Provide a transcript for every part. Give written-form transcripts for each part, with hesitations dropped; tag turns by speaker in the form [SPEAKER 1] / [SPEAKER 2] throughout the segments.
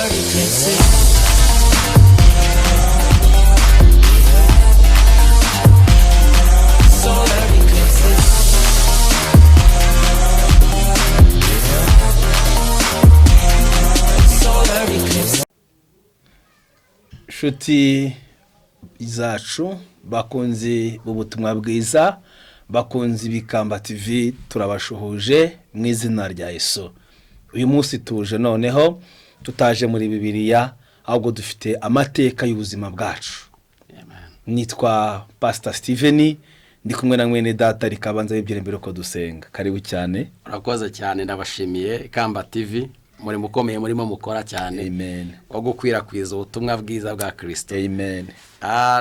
[SPEAKER 1] Solar eclipses. Solar eclipses. Solar eclipses.
[SPEAKER 2] Inshuti zacu, bakunzi b'ubutumwa bwiza, bakunzi b'Ikamba TV, turabashuhuje mu izina rya Yesu. Uyu munsi tuje noneho tutaje muri Bibiliya, ahubwo dufite amateka y'ubuzima bwacu. Nitwa Pasita Steven, ndi kumwe na mwene data rikabanza bibwira mbere ko dusenga. Karibu cyane.
[SPEAKER 3] Urakoze cyane, ndabashimiye. Ikamba TV, umurimo ukomeye murimo mukora cyane
[SPEAKER 2] Amen.
[SPEAKER 3] wo gukwirakwiza ubutumwa bwiza bwa Kirisito.
[SPEAKER 2] Amen.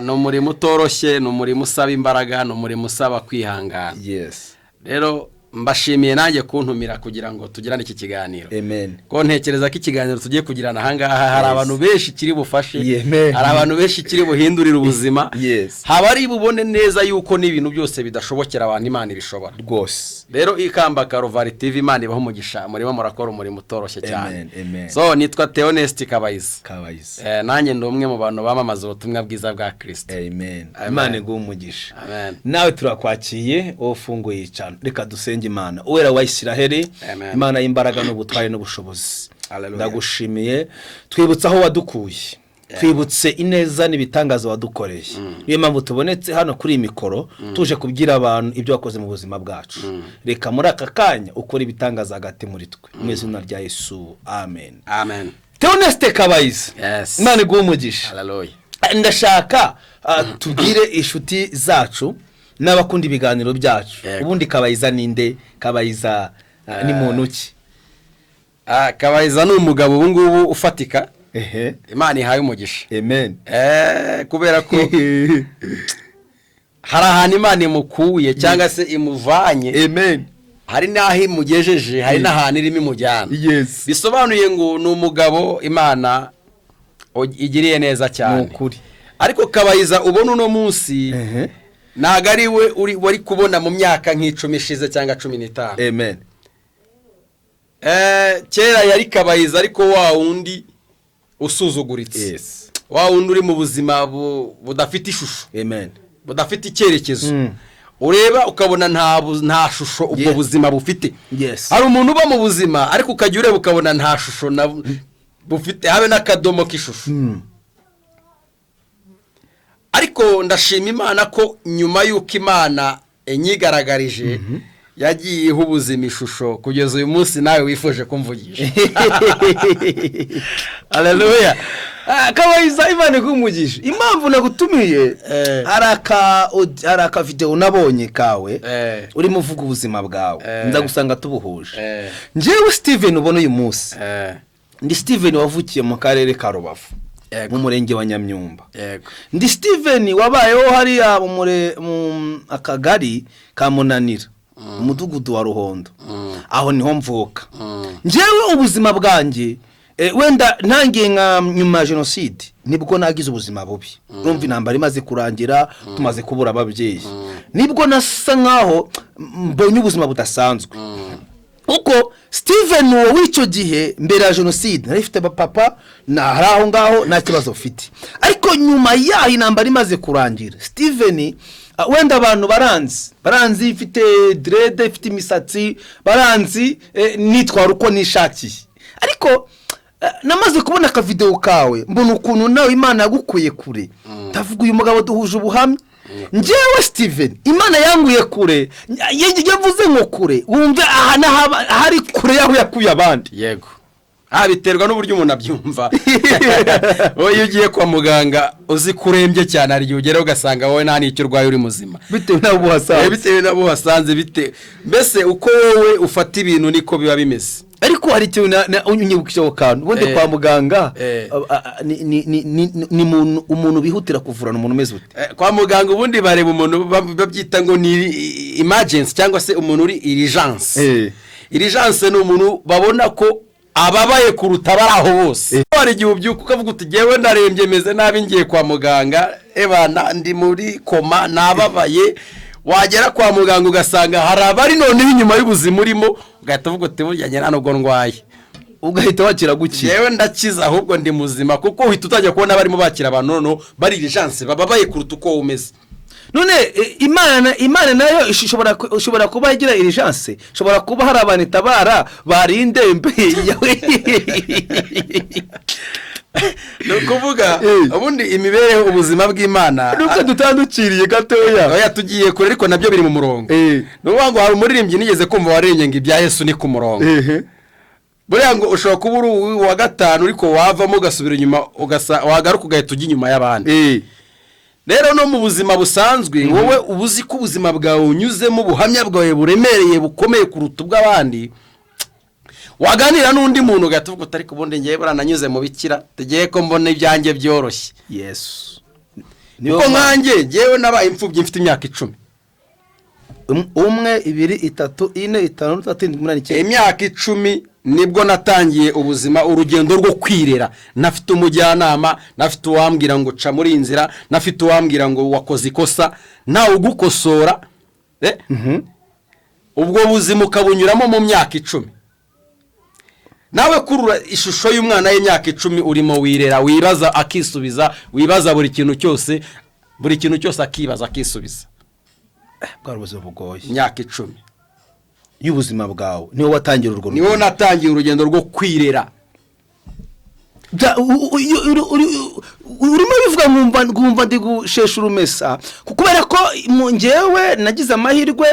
[SPEAKER 3] Ni umurimo utoroshye, ni umurimo usaba imbaraga, ni umurimo usaba kwihangana. Rero mbashimiye nanjye kuntumira kugira ngo tugirane iki kiganiro,
[SPEAKER 2] Amen.
[SPEAKER 3] ko ntekereza ko ikiganiro tugiye kugirana ahangaha hari abantu benshi kiri bufashe,
[SPEAKER 2] Amen.
[SPEAKER 3] hari abantu benshi kiri buhindurire ubuzima, haba ari bubone neza yuko n'ibintu byose bidashobokera abantu, Imana ibishobora. Rero Ikamba Karuvari TV, Imana ibaha umugisha, murimo murakora umurimo utoroshye cyane.
[SPEAKER 2] Amen, amen.
[SPEAKER 3] So nitwa Theoneste Kabayiza.
[SPEAKER 2] Kabayiza.
[SPEAKER 3] Nanjye ndi umwe mu bantu bamamaza ubutumwa bwiza bwa Kirisito.
[SPEAKER 2] Amen.
[SPEAKER 3] Amen.
[SPEAKER 2] Imana iguhe umugisha.
[SPEAKER 3] Amen.
[SPEAKER 2] Nawe turakwakiye wowe ufunguye icano. Reka dusenge Imana. Uwera wa Isiraheli,
[SPEAKER 3] Amen.
[SPEAKER 2] Imana y'imbaraga n'ubutware n'ubushobozi.
[SPEAKER 3] Hallelujah.
[SPEAKER 2] Ndagushimiye. Twibutse aho wadukuye. Twibutse ineza n'ibitangaza wadukoreye. Niyo mpamvu tubonetse hano kuri iyi mikoro, tuje kubwira abantu ibyo wakoze mu buzima bwacu. Reka muri aka kanya ukore ibitangaza hagati muri twe. Mu izina rya Yesu. Amen.
[SPEAKER 3] Amen.
[SPEAKER 2] Theoneste Kabayiza.
[SPEAKER 3] Yes.
[SPEAKER 2] Imana iguhe umugisha.
[SPEAKER 3] Hallelujah.
[SPEAKER 2] Ndashaka tubwire inshuti zacu n'abakunda ibiganiro byacu, ubundi Kabayiza ninde? Kabayiza ni muntu ki?
[SPEAKER 3] Kabayiza ni umugabo ubu ngubu ufatika,
[SPEAKER 2] Ehe.
[SPEAKER 3] Imana ihaye umugisha.
[SPEAKER 2] Amen.
[SPEAKER 3] Kubera ko hari ahantu Imana imukuye cyangwa se imuvanye,
[SPEAKER 2] Amen.
[SPEAKER 3] hari n'aho imugejeje, hari n'ahantu irimo imujyana. Bisobanuye ngo ni umugabo Imana igiriye neza cyane.
[SPEAKER 2] Ni ukuri.
[SPEAKER 3] Ariko Kabayiza ubona uno munsi
[SPEAKER 2] Ehe.
[SPEAKER 3] ntabwo ari we uri wari kubona mu myaka nk'10 ishize cyangwa 15.
[SPEAKER 2] Amen.
[SPEAKER 3] Kera yari Kabayiza, ariko wa wundi usuzuguritse, wa wundi uri mu buzima budafite ishusho,
[SPEAKER 2] Amen.
[SPEAKER 3] budafite icyerekezo, ureba ukabona nta shusho ubwo buzima bufite. Hari umuntu uba mu buzima, ariko ukajya ureba ukabona nta shusho na bufite, habe n'akadomo k'ishusho. Ariko ndashima Imana ko nyuma y'uko Imana inyigaragarije, yagiye iha ubuzima ishusho kugeza uyu munsi nawe wifuje kumvugisha. Haleluya.
[SPEAKER 2] Kabayiza, Imana iguhe umugisha. Impamvu nagutumiye, hari aka video nabonye kawe urimo uvuga ubuzima bwawe, ndagusanga tubuhuje. Njyewe Steven ubona uyu munsi, ndi Steven wavukiye mu karere ka Rubavu, mu murenge wa Nyamyumba. Ndi Steven wabayeho hariya mu akagari ka Munanira, umudugudu wa Ruhondo, aho niho mvuka. Njyewe ubuzima bwanjye, wenda ntangiye nka nyuma ya jenoside, nibwo nagize ubuzima bubi. Urumva, intambara imaze kurangira, tumaze kubura ababyeyi, nibwo nasa nkaho mbonye ubuzima budasanzwe, kuko Steven uwo w'icyo gihe mbere ya jenoside nari mfite papa na hari aho ngaho nta kibazo mfite. Ariko nyuma yaho intambara imaze kurangira, Steven, wenda abantu baranzi mfite dread, mfite imisatsi, baranzi nitwara uko nishakiye. Ariko namaze kubona akavidewo kawe, mbona ukuntu nawe Imana yagukuye kure, ndavuga uyu mugabo duhuje ubuhamya. Njyewe Steven Imana yanguye kure. Yavuze ngo kure, wumve aha n'ahaba hari kure y'aho yakuye abandi.
[SPEAKER 3] Yego, biterwa n'uburyo umuntu abyumva. Wowe iyo ugiye kwa muganga uzi ko urembye cyane, hari igihe ugeraho ugasanga wowe nta n'icyo urwaye, uri muzima.
[SPEAKER 2] Bitewe n'abo uhasanze.
[SPEAKER 3] Bitewe n'abo uhasanze, bite mbese uko wowe ufata ibintu niko biba bimeze.
[SPEAKER 2] Ariko hari ikintu unyibukije ako kantu. Ubundi kwa muganga ni umuntu bihutira kuvurana umuntu umeze ute?
[SPEAKER 3] Kwa muganga ubundi bareba umuntu babyita ngo ni emergency cyangwa se umuntu uri urgence. Urgence ni umuntu babona ko ababaye kuruta abari aho bose. Hari igihe ubyuka ukavuga uti: "Jyewe ndarembye, meze nabi, ngiye kwa muganga, ebana ndi muri koma, nababaye." Wagera kwa muganga ugasanga hari abari noneho inyuma y'ubuzima urimo, ugahita uvuga uti: "Burya njye nta nubwo ndwaye."
[SPEAKER 2] Ugahita wakira gukira.
[SPEAKER 3] Yewe, ndakiza, ahubwo ndi muzima, kuko uhita utajya kubona barimo bakira abantu noneho bari urgence, bababaye kuruta uko wowe umeze.
[SPEAKER 2] None Imana nayo ishobora kuba igira urgence, ishobora kuba hari abantu itabara bari indembe.
[SPEAKER 3] Ni ukuvuga ubundi imibereho, ubuzima bw'Imana
[SPEAKER 2] Nubwo dutandukiriye gatoya.
[SPEAKER 3] Oya, tugiye kure, ariko nabyo biri mu murongo. Ni ukuvuga ngo hari umuririmbyi nigeze kumva waririmbye ngo ibya Yesu ni ku murongo. Buriya ngo ushobora kuba uri uwa gatanu, ariko wavamo ugasubira inyuma, wagaruka ugahita ujya inyuma y'abandi. Rero no mu buzima busanzwe, wowe uba uzi ko ubuzima bwawe unyuzemo, ubuhamya bwawe buremereye, bukomeye kuruta ubw'abandi. Waganira n'undi muntu ugahita uvuga uti: "Ariko ubundi ngewe buriya nanyuze mu bikira, tugiye ko mbona ibyanjye byoroshye."
[SPEAKER 2] Yesu.
[SPEAKER 3] Kuko nkanjye, ngewe nabaye imfubyi mfite imyaka 10.
[SPEAKER 2] Umwe, ibiri, itatu, ine, itanu, itatu, irindwi, umunani, icyenda.
[SPEAKER 3] Imyaka 10 nibwo natangiye ubuzima, urugendo rwo kwirera. Nafite umujyanama, nafite uwambwira ngo ca muri iyi nzira, nafite uwambwira ngo wakoze ikosa, ntawe ugukosora. Ubwo buzima ukabunyuramo mu myaka 10. Nawe kurura ishusho y'umwana w'imyaka 10 urimo wirera, wibaza akisubiza, wibaza buri kintu cyose, buri kintu cyose akibaza akisubiza.
[SPEAKER 2] Bwari ubuzima bugoye.
[SPEAKER 3] Imyaka 10
[SPEAKER 2] y'ubuzima bwawe niwo watangira urwo
[SPEAKER 3] Niwo
[SPEAKER 2] rugendo.
[SPEAKER 3] natangiye urugendo rwo kwirera.
[SPEAKER 2] Urimo bivuga nkumva ndi gushesha urumesa, kubera ko njyewe nagize amahirwe,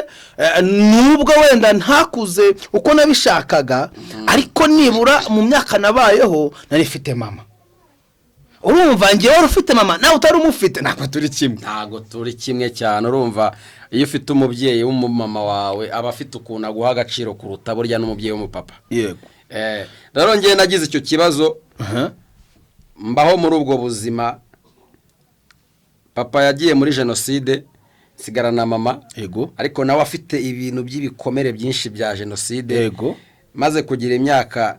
[SPEAKER 2] nubwo wenda ntakuze uko nabishakaga, ariko nibura mu myaka nabayeho nari mfite mama. Urumva, njyewe wari ufite mama, nawe utari umufite, ntabwo turi kimwe.
[SPEAKER 3] Ntabwo turi kimwe cyane. Urumva, iyo ufite umubyeyi w'umumama wawe, aba afite ukuntu aguha agaciro kuruta burya n'umubyeyi w'umupapa. Rero ngewe nagize icyo kibazo, mbaho muri ubwo buzima. Papa yagiye muri jenoside, nsigarana na mama, ariko nawe afite ibintu by'ibikomere byinshi bya jenoside. Maze kugira imyaka,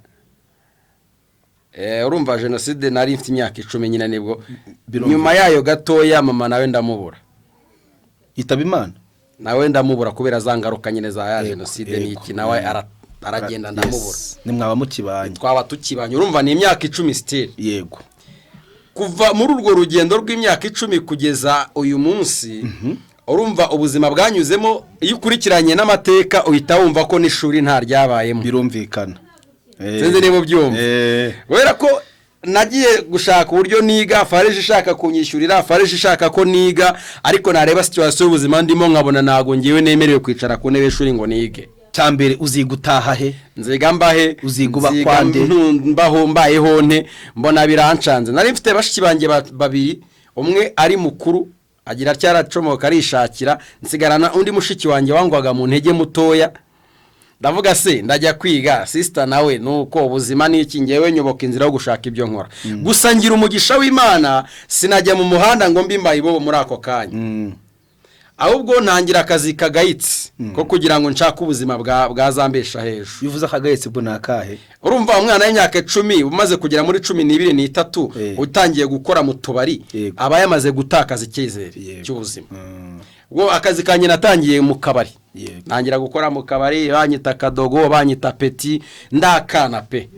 [SPEAKER 3] urumva jenoside nari mfite imyaka 10 nyine, nibwo nyuma yayo gatoya mama nawe ndamubura.
[SPEAKER 2] Yitaba Imana.
[SPEAKER 3] Nawe ndamubura kubera za ngaruka nyine za ya jenoside n'iki, nawe aragenda, ndamubura.
[SPEAKER 2] Yes. Nimwaba mukibanye.
[SPEAKER 3] Twaba tukibanye. Urumva ni imyaka 10 still. Kuva muri urwo rugendo rw'imyaka 10 kugeza uyu munsi, urumva ubuzima bwanyuzemo, iyo ukurikiranye n'amateka uhita wumva ko n'ishuri nta ryabayemo.
[SPEAKER 2] Birumvikana.
[SPEAKER 3] Sinzi niba ubyumva. Kubera ko nagiye gushaka uburyo niga, FARG ishaka kunyishyurira, FARG ishaka ko niga, ariko nareba situation y'ubuzima ndimo nkabona ntabwo ngewe nemerewe kwicara ku ntebe y'ishuri ngo nige.
[SPEAKER 2] Cyambere, uziga utaha he?
[SPEAKER 3] Nziga mbahe?
[SPEAKER 2] Uziga uba
[SPEAKER 3] Nziga
[SPEAKER 2] kwande?
[SPEAKER 3] mbaho mbayeho nte? Mbona birancanze. Nari mfite bashiki banjye babiri, umwe ari mukuru agira atya aracomoka arishakira, nsigarana undi mushiki wanjye wangwaga mu ntege mutoya. Ndavuga se ndajya kwiga, sister nawe nuko ubuzima ni iki? Ngewe nyoboka inzira yo gushaka ibyo nkora. Gusa ngira umugisha w'Imana, sinajya mu muhanda ngo mbe imbayibobo muri ako kanya, ahubwo ntangira akazi kagayitse ko kugira ngo nshake ubuzima bwazambesha hejuru.
[SPEAKER 2] Iyo uvuze akagayitse ubwo ni akahe?
[SPEAKER 3] Urumva, umwana w'imyaka 10 umaze kugera muri 12, 13, utangiye gukora mu tubari, aba yamaze gutakaza icyizere cy'ubuzima. Ubwo akazi kanjye natangiye mu kabari. Ntangira gukora mu kabari, banyita kadogo, banyita petit, ndakana pe.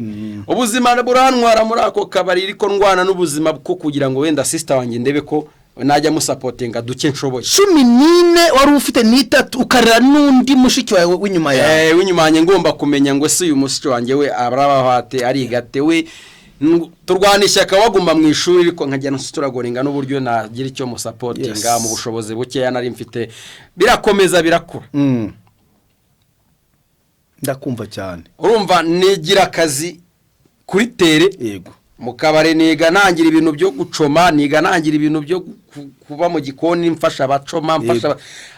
[SPEAKER 3] Ubuzima burantwara muri ako kabari, ariko ndwana n'ubuzima bwo kugira ngo wenda sister wanjye ndebe ko najya musupportinga duke nshoboye.
[SPEAKER 2] 14 wari ufite n'itatu, ukarera n'undi mushiki wawe w'inyuma yawe.
[SPEAKER 3] W'inyuma yanjye. Ngomba kumenya ngo ese uyu mushiki wanjye we arabaho ate, arigate we? Turwana ishyaka waguma mu ishuri, ariko nkajya turagoringa n'uburyo nagira icyo musupportinga mu bushobozi bukeya nari mfite. Birakomeza birakura.
[SPEAKER 2] Ndakumva cyane.
[SPEAKER 3] Urumva, nigira akazi kuri terrain mu kabari, niga nangira ibintu byo gucoma, niga nangira ibintu byo kuba mu gikoni, mfasha abacoma, mfasha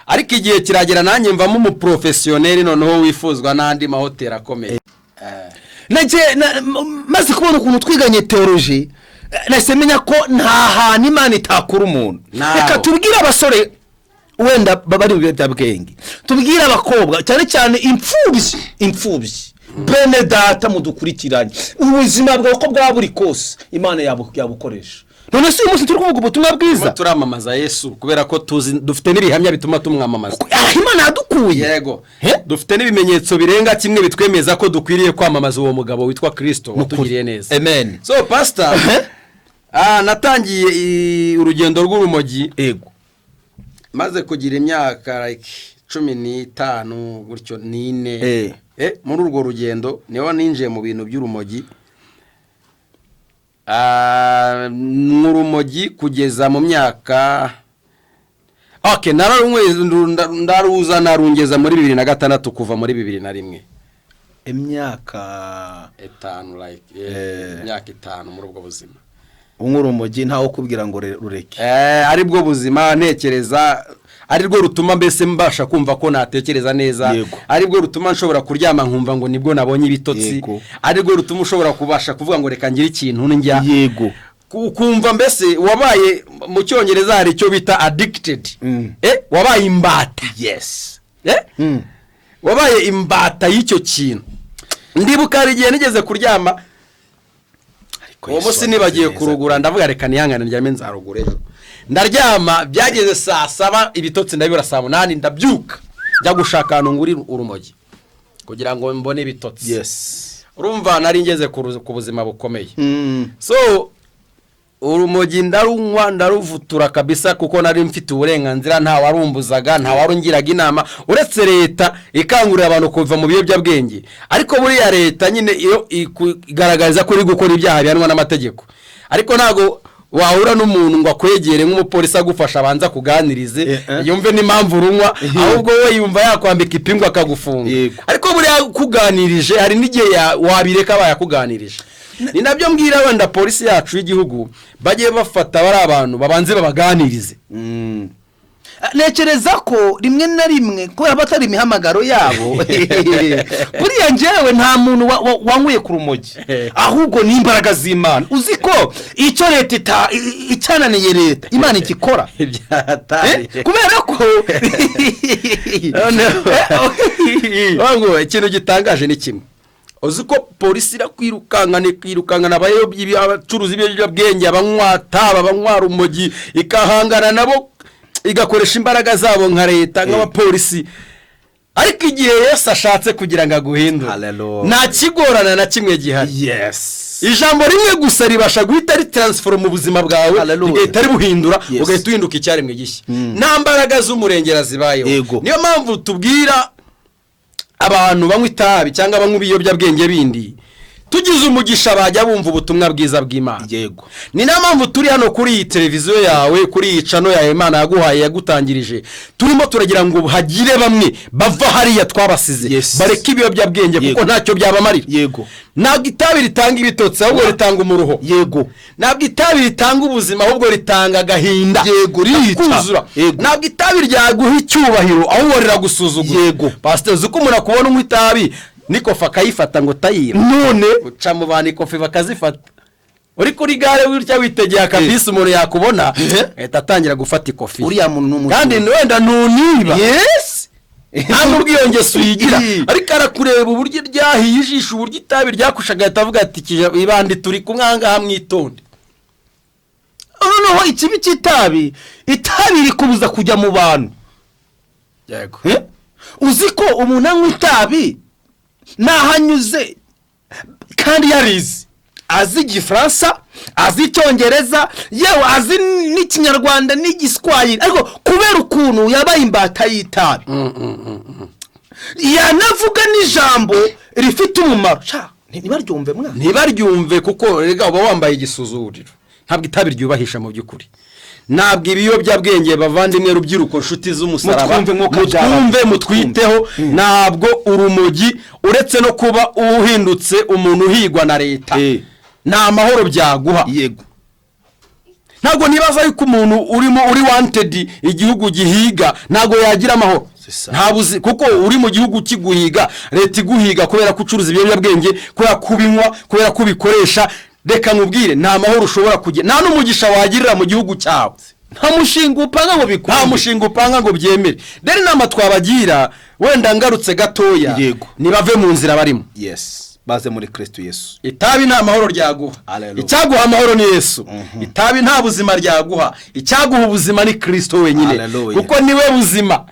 [SPEAKER 3] ariko igihe kiragera nanjye mvamo umuprofessionnel, noneho wifuzwa n'andi mahoteli akomeye.
[SPEAKER 2] Nagiye maze kubona ukuntu twiganye théologie, nahise menya ko nta hantu Imana itakura umuntu.
[SPEAKER 3] Naho.
[SPEAKER 2] Reka tubwire abasore wenda baba bari mu biyobyabwenge, tubwire abakobwa, cyane cyane imfubyi, imfubyi bene data mudukurikiranye, ubuzima bwawe uko bwaba buri kose, Imana yabukoresha. None se uyu munsi turi kuvuga ubutumwa bwiza?
[SPEAKER 3] Turamamaza Yesu kubera ko tuzi, dufite n'ibihamya bituma tumwamamaza.
[SPEAKER 2] Aho Imana yadukuye.
[SPEAKER 3] Yego.
[SPEAKER 2] He?
[SPEAKER 3] Dufite n'ibimenyetso birenga kimwe bitwemeza ko dukwiriye kwamamaza uwo mugabo witwa Kirisito watugiriye neza.
[SPEAKER 2] Amen.
[SPEAKER 3] So pastor, natangiye urugendo rw'urumogi maze kugira imyaka like 15 gutyo, 4. Muri urwo rugendo niho ninjiye mu bintu by'urumogi. Mu rumogi kugeza mu myaka, okay, nararunyweye, ndaruza narungeza muri 2006, kuva muri 2001.
[SPEAKER 2] Imyaka
[SPEAKER 3] 5, like imyaka 5 muri ubwo buzima.
[SPEAKER 2] Unywa urumogi, ntawe ukubwira ngo rureke.
[SPEAKER 3] Ari bwo buzima ntekereza, ari rwo rutuma mbese mbasha kumva ko natekereza neza, ari bwo rutuma nshobora kuryama nkumva ngo nibwo nabonye ibitotsi, ari rwo rutuma ushobora kubasha kuvuga ngo reka ngire ikintu ndya. Ukumva mbese wabaye, mu Cyongereza hari icyo bita addicted. Wabaye imbata. Wabaye imbata y'icyo kintu. Ndibuka hari igihe nigeze kuryama,
[SPEAKER 2] Ariko
[SPEAKER 3] uwo
[SPEAKER 2] Yesu
[SPEAKER 3] munsi nibagiye
[SPEAKER 2] wagize neza.
[SPEAKER 3] kurugura, ndavuga reka nihangane ndyame, nzarugura ejo. Ndaryama, byageze saa 7 ibitotsi ndabibura, saa 8 ndabyuka njya gushaka ahantu ngurira urumogi kugira ngo mbone ibitotsi. Urumva nari ngeze ku buzima bukomeye. So urumogi ndarunywa, ndaruvutura kabisa, kuko nari mfite uburenganzira, nta warumbuzaga, nta warungiraga inama, uretse leta ikangurira abantu kuva mu biyobyabwenge. Ariko buriya leta nyine iyo igaragaza ko uri gukora ibyaha bihanwa n'amategeko, ariko ntabwo wahura n'umuntu ngo akwegere nk'umupolisi agufasha, abanza kuganirize, yumve n'impamvu urunywa. Ahubwo we yumva yakwambika ipingu akagufunga. Ariko buriya kuganirije hari n'igihe wabireka bayakuganirije. Ni nabyo mbwira wenda polisi yacu y'igihugu, bajye bafata bari abantu babanze babaganirize.
[SPEAKER 2] Ntekereza ko rimwe na rimwe kubera batari imihamagaro yabo. Buriya njyewe nta muntu wanyweye ku rumogi, ahubwo ni imbaraga z'Imana. Uzi ko icyo leta icyananiye leta, Imana igikora.
[SPEAKER 3] Byatari.
[SPEAKER 2] Kubera ko
[SPEAKER 3] Ngo ikintu gitangaje ni kimwe: uzi ko polisi irakwirukankana, ikirukankana abacuruza ibiyobyabwenge, abanywa tabi, abanywa rumogi, ikahangana nabo, igakoresha imbaraga zabo nka leta, nk'abapolisi, ariko igihe Yesu ashatse kugira ngo aguhindure,
[SPEAKER 2] Hallelujah.
[SPEAKER 3] nta kigorana na kimwe gihari. Ijambo rimwe gusa ribasha guhita ritransforma ubuzima bwawe,
[SPEAKER 2] Hallelujah.
[SPEAKER 3] rigahita ribuhindura, ugahita uhinduka icyaremwe gishya, nta mbaraga z'umurengera zibayeho. Niyo mpamvu tubwira abantu banywa itabi cyangwa banywa ibiyobyabwenge bindi, tugize umugisha bajya bumva ubutumwa bwiza bw'Imana. Ni nayo mpamvu turi hano kuri iyi televiziyo yawe, kuri iyi channel yawe Imana yaguhaye, yagutangirije. Turimo turagira ngo hagire bamwe bava hariya twabasize, bareke ibiyobyabwenge, kuko ntacyo byabamarira. Ntabwo itabi ritanga ibitotsi, ahubwo ritanga umuruho. Ntabwo itabi ritanga ubuzima, ahubwo ritanga agahinda.
[SPEAKER 2] Yego, ririca.
[SPEAKER 3] Kuzura. Ntabwo itabi ryaguha icyubahiro, ahubwo riragusuzugura. Pasiteri, uzi ko umuntu akubona unywa itabi n'ikofi akayifata ngo tayira?
[SPEAKER 2] None
[SPEAKER 3] uca mu bantu ikofi bakazifata, uri kuri gare gutya witegeye akabisi, umuntu yakubona ahita atangira gufata ikofi.
[SPEAKER 2] Uriya muntu ni umujura.
[SPEAKER 3] Kandi wenda ntuniba, nta n'ubwo iyo ngeso uyigira, ariko arakureba uburyo ryahiye ijisho, uburyo itabi ryakusha, agahita avuga ati: "Ibandi turi kumwe aha ngaha, mwitonde."
[SPEAKER 2] Noneho ikibi cy'itabi, itabi rikubuza kujya mu bantu. Eh? Uzi ko umuntu anywa itabi naho anyuze, kandi yarize, azi Igifaransa, azi Icyongereza, yewe azi n'Ikinyarwanda n'Igiswahili, ariko kubera ukuntu yabaye imbata y'itabi, yanavuga n'ijambo rifite umumaro. Sha, ntibaryumve mwana.
[SPEAKER 3] Ntibaryumve, kuko rega uba wambaye igisuzuguriro. Ntabwo itabi ryubahisha mu by'ukuri, ntabwo ibiyobyabwenge, bavandimwe, rubyiruko, nshuti z'umusaraba,
[SPEAKER 2] Mutwumve nk'uko byaba.
[SPEAKER 3] mutwumve, mutwiteho. Ntabwo urumogi, uretse no kuba uhindutse umuntu uhigwa na leta, nta mahoro byaguha. Ntabwo nibaza yuko umuntu urimo uri wanted, igihugu gihiga, ntabwo yagira amahoro.
[SPEAKER 2] C'est ça.
[SPEAKER 3] Ntabwo uzi kuko uri mu gihugu kiguhiga, leta iguhiga kubera ko ucuruza ibiyobyabwenge, kubera kubinywa, kubera ko ubikoresha. Reka nkubwire, nta mahoro ushobora kugira, nta n'umugisha wagirira mu gihugu cyawe.
[SPEAKER 2] Nta mushinga upanga ngo bikunde.
[SPEAKER 3] Nta mushinga upanga ngo byemere. Rero inama twabagira, wenda ngarutse gatoya, nibave mu nzira barimo.
[SPEAKER 2] Baze muri Kristo Yesu.
[SPEAKER 3] Itabi nta mahoro ryaguha.
[SPEAKER 2] Hallelujah.
[SPEAKER 3] Icyaguha amahoro ni Yesu. Itabi nta buzima ryaguha. Icyaguha ubuzima ni Kirisito wenyine.
[SPEAKER 2] Hallelujah.
[SPEAKER 3] Kuko niwe buzima,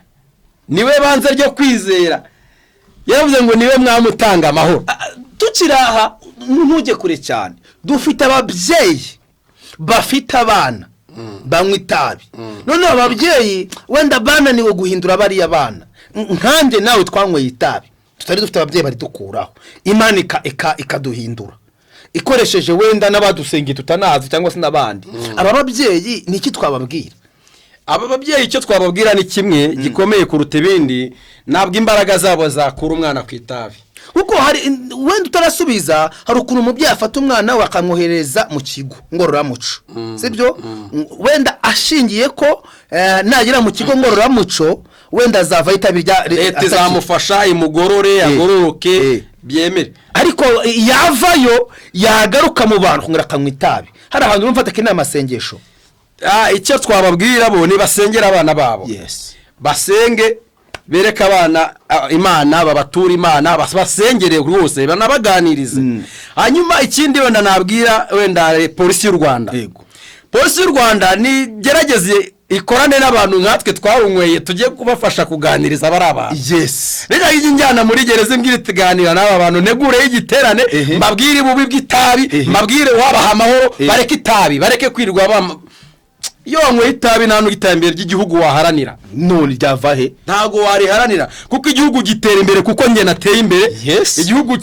[SPEAKER 3] niwe banze ryo kwizera. Yaravuze ngo niwe mwami utanga amahoro.
[SPEAKER 2] Tukiri aha, ntujye kure cyane, dufite ababyeyi bafite abana banywa itabi. Noneho ababyeyi wenda bananiwe guhindura bariya bana. Nkanjye nawe twanyweye itabi tutari dufite ababyeyi baridukuraho. Imana ikaduhindura ikoresheje wenda n'abadusengeye tutanazi cyangwa se n'abandi. Aba babyeyi ni iki twababwira?
[SPEAKER 3] Aba babyeyi icyo twababwira ni kimwe gikomeye kuruta ibindi: ntabwo imbaraga zabo zakura umwana ku itabi.
[SPEAKER 2] Kuko hari wenda utarasubiza, hari ukuntu umubyeyi afata umwana we akamwohereza mu kigo ngororamuco, sibyo? Wenda ashingiye ko nagera mu kigo ngororamuco wenda azava itabi rya
[SPEAKER 3] Leta izamufasha, imugorore, agororoke, byemere.
[SPEAKER 2] Ariko yavayo, yagaruka mu bantu, kongera akanywa itabi. Hari ahantu urumva atakeneye amasengesho.
[SPEAKER 3] Icyo twababwira bo ni basengera abana babo. Basenge, bereke abana Imana, babature Imana, basengere rwose, banabaganirize. Hanyuma ikindi wenda nabwira wenda polisi y'u Rwanda, polisi y'u Rwanda nigerageze ikorane n'abantu nkatwe twarunyweye, tujye kubafasha kuganiriza abari abantu. Reka ijye injyana muri gereza, imbwira iti: "Ganira n'aba bantu, ntegureyo igiterane, mbabwire ububi bw'itabi, mbabwire wabaha amahoro, bareke itabi, bareke kwirirwa iyo wanyweye itabi nta n'iterambere ry'igihugu waharanira."
[SPEAKER 2] None ryava he?
[SPEAKER 3] Ntabwo wariharanira, kuko igihugu gitera imbere kuko njye nateye imbere. Igihugu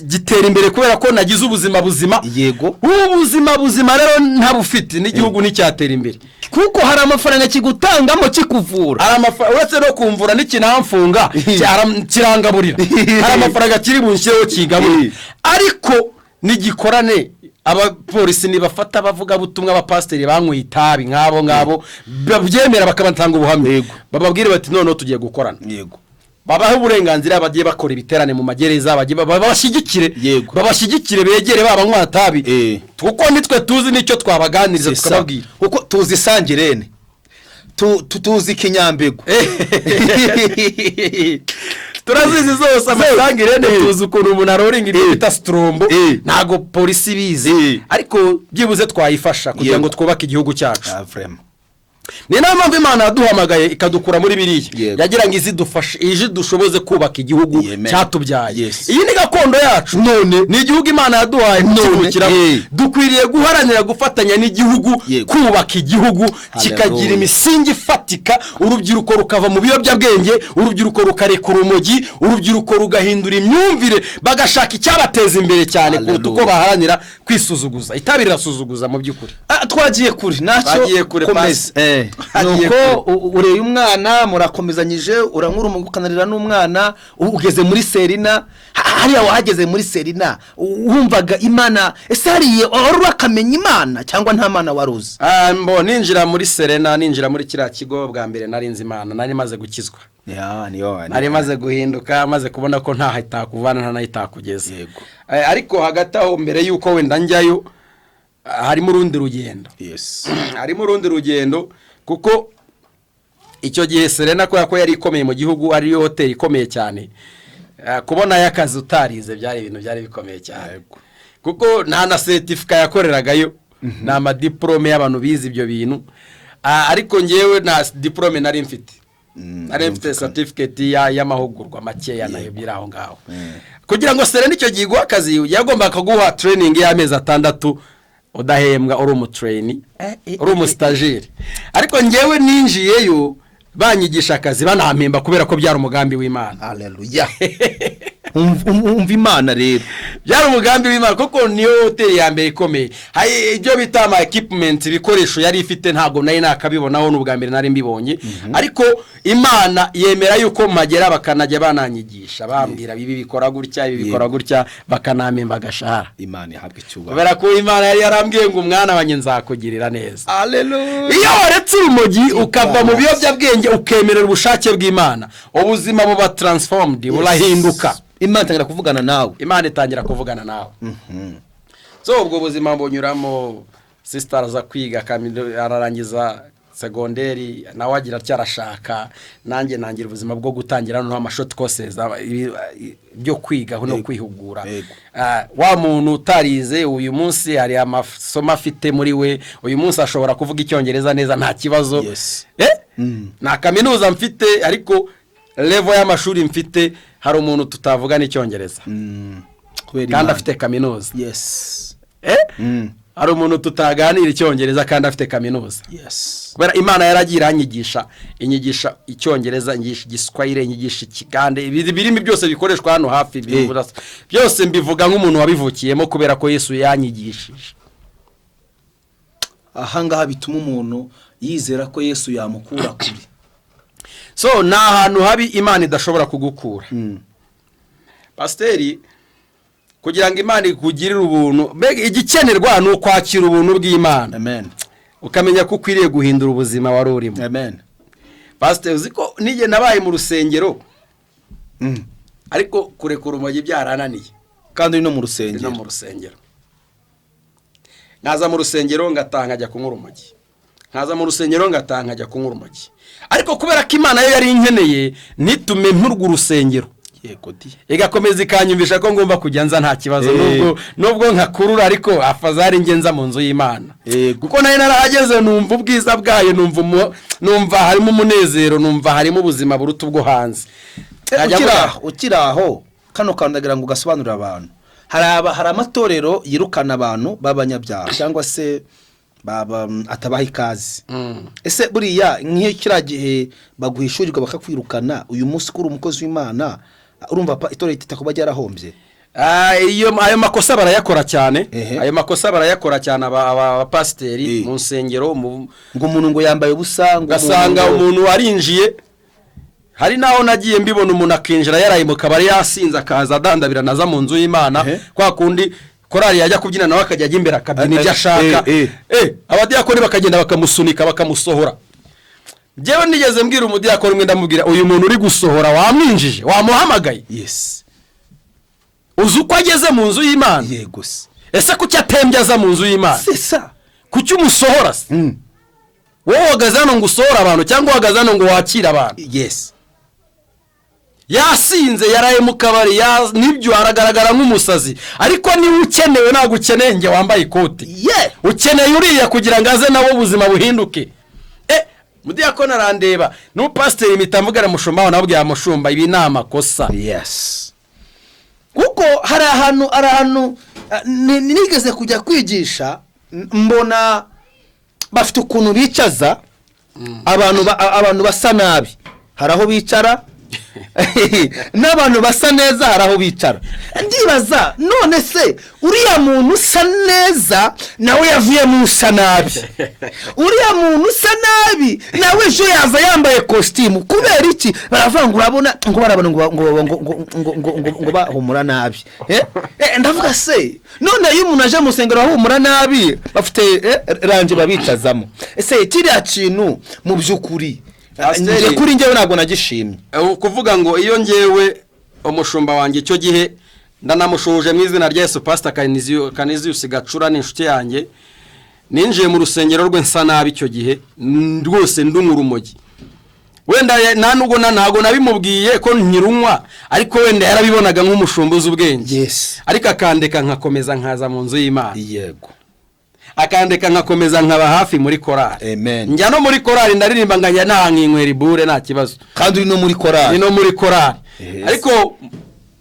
[SPEAKER 3] gitera imbere kubera ko nagize ubuzima buzima. Ubu buzima rero ntabufite, n'igihugu nticyatera imbere.
[SPEAKER 2] Kuko hari amafaranga kigutangamo kikuvura.
[SPEAKER 3] Hari amafaranga, uretse no kumvura n'ikinamfunga kirangaburira, hari amafaranga kiri bunshyireho kigaburira. Ariko nigikorane, abapolisi nibafata abavugabutumwa, abapasiteri banyweye itabi nk'abo ngabo babyemera bakabatanga ubuhamya, bababwire bati: "Noneho tugiye gukorana." Babahe uburenganzira, bagiye bakora ibiterane mu magereza, bagiye babashyigikire. Babashyigikire, begere ba banywa itabi, kuko nitwe tuzi n'icyo twabaganiriza,
[SPEAKER 2] C'est ça.
[SPEAKER 3] tukababwira.
[SPEAKER 2] Kuko tuzi sangirene, tuzi kinyambego.
[SPEAKER 3] Turazizi zose amasangirene, tuzi ukuntu umuntu aroringa ibyo bita siturombo. Ntabwo polisi ibizi, ariko byibuze twayifasha kugira ngo twubake igihugu cyacu.
[SPEAKER 2] Ah, vraiment.
[SPEAKER 3] Ni nayo mpamvu Imana yaduhamagaye ikadukura muri biriya, yagira ngo izidufashe, ije dushoboze kubaka igihugu cyatubyaye. Iyi ni gakondo yacu,
[SPEAKER 2] None.
[SPEAKER 3] ni igihugu Imana yaduhaye kukivukiramo. Dukwiriye guharanira gufatanya n'igihugu kubaka igihugu kikagira imisingi ifatika, urubyiruko rukava mu biyobyabwenge, urubyiruko rukareka urumogi, urubyiruko rugahindura imyumvire, bagashaka icyabateza imbere cyane kuruta uko
[SPEAKER 2] Hallelujah.
[SPEAKER 3] baharanira kwisuzuguza. Itabi rirasuzuguza mu by'ukuri.
[SPEAKER 2] Twagiye kure ntacyo.
[SPEAKER 3] Twagiye kure,
[SPEAKER 2] Komeza.
[SPEAKER 3] pasi. Twagiye
[SPEAKER 2] Nuko ureye umwana, murakomezanyije, urankura, ukanarira n'umwana, ugeze muri Serina. Hariya wahageze muri Serina wumvaga Imana? Ese hariya wari urakamenya Imana cyangwa nta Mana wari uzi?
[SPEAKER 3] Mbo ninjira muri Serena, ninjira muri kiriya kigo bwa mbere, nari nzi Imana, nari maze gukizwa.
[SPEAKER 2] Ya, niyo.
[SPEAKER 3] Nari maze guhinduka, maze kubona ko ntaho itakuvana, nta naho itakugeza. Ariko hagati aho, mbere y'uko wenda njyayo, harimo urundi rugendo. Harimo urundi rugendo, kuko icyo gihe Serena, kubera ko yari ikomeye mu gihugu, ariyo hoteli ikomeye cyane, kubonayo akazi utarize byari ibintu byari bikomeye cyane, kuko nta na certificat yakoreragayo, ni amadiporome y'abantu bize ibyo bintu. Ariko ngewe nta diporome nari mfite, nari mfite certificate y'amahugurwa makeya nayo biri aho ngaho. Kugira ngo Serena icyo gihe iguhe akazi, yagombaga kuguha training y'amezi 6 udahembwa, uri umu trainee, uri umu stagiaire. Ariko ngewe ninjiyeyo banyigisha akazi, banampemba, kubera ko byari umugambi w'Imana.
[SPEAKER 2] Haleluya! Umva Imana rero.
[SPEAKER 3] Byari umugambi w'Imana, kuko niyo hoteli ya mbere ikomeye. Hari ibyo bita ama equipment, ibikoresho yari ifite, ntabwo nari nakabibonaho, ni ubwa mbere nari mbibonye. Ariko Imana yemera yuko mpagera, bakanajya bananyigisha, bambwira ibi bikora gutya, ibi bikora gutya, bakanampemba agashahara.
[SPEAKER 2] Imana ihabwa icyubahiro.
[SPEAKER 3] Kubera ko Imana yari yarambwiye ngo: "Umwana wanjye nzakugirira neza."
[SPEAKER 2] Haleluya.
[SPEAKER 3] Iyo waretse urumogi, ukava mu biyobyabwenge, ukemerera ubushake bw'Imana, ubuzima buba transformed, burahinduka.
[SPEAKER 2] Imana itangira kuvugana nawe.
[SPEAKER 3] Imana itangira kuvugana nawe. So ubwo buzima bunyuramo, sister aza kwiga ararangiza. Segonderi nawe agira atya arashaka, nanjye nangira ubuzima bwo gutangira noneho ama short courses byo kwiga no kwihugura. Ah, wa muntu utarize, uyu munsi hari amasomo afite muri we, uyu munsi ashobora kuvuga Icyongereza neza nta kibazo. Nta kaminuza mfite, ariko level y'amashuri mfite, hari umuntu tutavugana Icyongereza
[SPEAKER 2] Kubera
[SPEAKER 3] kandi
[SPEAKER 2] Imana.
[SPEAKER 3] afite kaminuza. Hari umuntu tutaganira Icyongereza kandi afite kaminuza. Kubera Imana yaragiye iranyigisha, inyigisha Icyongereza, inyigisha Igiswahili, inyigisha Ikigande, ibi birimi byose bikoreshwa hano hafi byose mbivuga nk'umuntu wabivukiyemo, kubera ko Yesu yanyigishije.
[SPEAKER 2] Ahangaha bituma umuntu yizera ko Yesu yamukura kure.
[SPEAKER 3] So ni ahantu habi Imana idashobora kugukura, pasiteri. Kugira ngo Imana ikugirire ubuntu, mbega igikenerwa ni ukwakira ubuntu bw'Imana,
[SPEAKER 2] Amen.
[SPEAKER 3] ukamenya ko ukwiriye guhindura ubuzima wari urimo.
[SPEAKER 2] Amen.
[SPEAKER 3] Pasiteri, uzi ko n'igihe nabaye mu rusengero, ariko kurekura urumogi byarananiye?
[SPEAKER 2] Kandi uri no mu
[SPEAKER 3] Ndi no
[SPEAKER 2] rusengero.
[SPEAKER 3] mu rusengero. Nkaza mu rusengero ngataha nkajya kunywa urumogi, nkaza mu rusengero ngataha nkajya kunywa urumogi. Ariko kubera ko Imana yo yari inkeneye, ntitume nturwa urusengero,
[SPEAKER 2] Yego di.
[SPEAKER 3] igakomeza ikanyumvisha ko ngomba kujya nza nta kibazo, nubwo nkakurura, ariko afazari njye nza mu nzu y'Imana, kuko nayo narahageze numva ubwiza bwayo, numva harimo umunezero, numva harimo ubuzima buruta ubwo hanze. Nkajya
[SPEAKER 2] Ukiri
[SPEAKER 3] mvuga-
[SPEAKER 2] aho, ukiri aho, kano kantu ndagira ngo ugasobanurire abantu. Hari amatorero yirukana abantu b'abanyabyaha cyangwa se baba atabaha ikaze. Ese buriya nk'iyo kiriya gihe baguhishurirwa bakakwirukana, uyu munsi ko uri umukozi w'Imana, urumva itorero ritakuba ryarahombye?
[SPEAKER 3] Ah, iyo ayo makosa barayakora cyane. Ayo makosa barayakora cyane abapasiteri mu nsengero
[SPEAKER 2] Ngo umuntu ngo yambaye ubusa, ngo
[SPEAKER 3] ugasanga
[SPEAKER 2] ngo-
[SPEAKER 3] umuntu arinjiye. Hari n'aho nagiye mbibona, umuntu akinjira yaraye mu kabari yasinze, akaza adandabirana aza mu nzu y'Imana, kwa kundi korali yajya kubyina nawe akajya ajya imbere akabyina ibyo ashaka. Abadiyakoni bakagenda bakamusunika, bakamusohora. Njyewe nigeze mbwira umudiyakoni umwe, ndamubwira: "Uyu muntu uri gusohora wamwinjije? Wamuhamagaye? Uzi uko ageze mu nzu y'Imana?"
[SPEAKER 2] Yego se.
[SPEAKER 3] Ese kuki atembye aza mu nzu y'Imana?
[SPEAKER 2] C'est ça.
[SPEAKER 3] Kuki umusohora se? Wowe uhagaze hano ngo usohore abantu cyangwa uhagaze hano ngo wakire abantu? Yasinze, yaraye mu kabari, nibyo, aragaragara nk'umusazi, ariko niba ukenewe, ntabwo ukeneye njye wambaye ikote. Ukeneye uriya kugira ngo aze nawe ubuzima buhinduke. Mudiyakoni arandeba n'umupasiteri, mpita mvugana mushumba wawe, nababwira: "Mushumba, ibi ni amakosa."
[SPEAKER 2] Yes, kuko hari ahantu nigeze kujya kwigisha, mbona bafite ukuntu bicaza abantu, abantu basa nabi hari aho bicara, n'abantu basa neza hari aho bicara. Ndibaza: none se uriya muntu usa neza nawe yavuye mu usa nabi? Uriya muntu usa nabi nawe ejo yaza yambaye kositimu. Kubera iki? Baravuga ngo urabona ngo barabona ngo ngo ngo ngo ngo ngo ngo ngo bahumura nabi. Ndavuga se none iyo umuntu aje mu rusengero ahumura nabi, bafite rangée babicazamo? Ese kiriya kintu mu by'ukuri,
[SPEAKER 3] Pasiteri-
[SPEAKER 2] njye kuri njyewe ntabwo nagishimye.
[SPEAKER 3] Ukuvuga ngo iyo ngewe umushumba wanjye icyo gihe, ndanamushuhuje mu izina rya Yesu, Pasita Kaniziyusi Gacura ni inshuti yanjye, ninjiye mu rusengero rwe nsa nabi icyo gihe, rwose ndunywa urumogi. Wenda nta nubwo ntabwo nabimubwiye ko nkirunywa, ariko wenda yarabibonaga nk'umushumba uzi ubwenge, ariko akandeka nkakomeza nkaza mu nzu y'Imana, akandeka nkakomeza nkaba hafi muri korali.
[SPEAKER 2] Amen.
[SPEAKER 3] Njya no muri korali ndaririmba, nkajya nta nkinywera ibure nta kibazo.
[SPEAKER 2] Kandi uri no muri korali.
[SPEAKER 3] Ni no muri korali. Ariko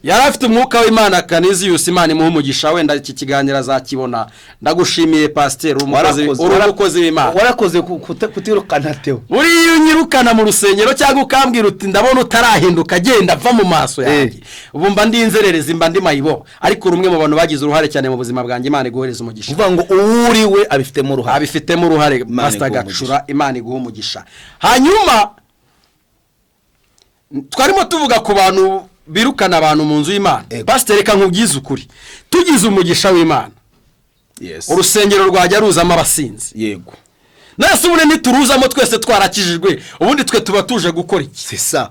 [SPEAKER 3] yari afite umwuka w'Imana. Kaniziyusi, Imana imuha umugisha, wenda iki kiganiro azakibona. Ndagushimiye pasiteri, uri umukozi w'Imana.
[SPEAKER 2] Warakoze kutirukana Teo.
[SPEAKER 3] Buriya iyo unyirukana mu rusengero cyangwa ukambwira uti: "Ndabona utarahinduka, genda, va mu maso yanjye," ubu mba ndi inzererezi, mba ndi mayibo. Ariko uri umwe mu bantu bagize uruhare cyane mu buzima bwanjye. Imana iguhereza umugisha.
[SPEAKER 2] Uvuga ngo uwo uri we abifitemo uruhare.
[SPEAKER 3] Abifitemo uruhare.
[SPEAKER 2] Imana
[SPEAKER 3] Pasita
[SPEAKER 2] iguhe.
[SPEAKER 3] Gacura, Imana iguha umugisha. Hanyuma twarimo tuvuga ku bantu birukana abantu mu nzu y'Imana. Pasiteri, reka nkubwize ukuri: tugize umugisha w'Imana, urusengero rwajya ruzamo abasinzi. Nese ubundi ntituruzamo twese twarakijijwe, ubundi twe tuba tuje gukora iki?
[SPEAKER 2] C'est ça.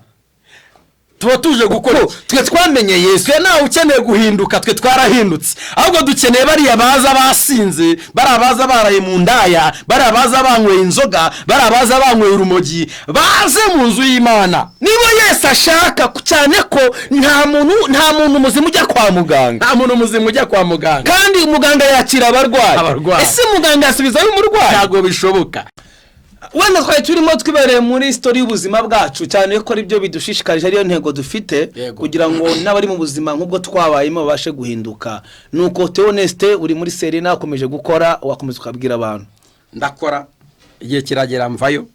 [SPEAKER 3] Tuba tuje gukora iki?
[SPEAKER 2] Twe twamenye Yesu.
[SPEAKER 3] Twe ntawe ukeneye guhinduka, twe twarahindutse. Ahubwo dukeneye bariya baza basinze, bariya baza baraye mu ndaya, bariya baza banyweye inzoga, bariya baza banyweye urumogi, baze mu nzu y'Imana.
[SPEAKER 2] Niba Yesu ashaka, cyane ko nta muntu muzima ujya kwa muganga.
[SPEAKER 3] Nta muntu muzima ujya kwa muganga.
[SPEAKER 2] Kandi muganga yakira abarwayi.
[SPEAKER 3] Abarwayi.
[SPEAKER 2] Ese muganga yasubizayo umurwayi?
[SPEAKER 3] Ntabwo bishoboka.
[SPEAKER 2] Wenda twari turimo twibereye muri story y'ubuzima bwacu, cyane ko ari byo bidushishikarije, ariyo ntego dufite, kugira ngo n'abari mu buzima nk'ubwo twabayemo babashe guhinduka. Nuko Theoneste, uri muri Serena, ukomeje gukora, wakomeza ukabwira abantu.
[SPEAKER 3] Ndakora, igihe kiragera mvayo.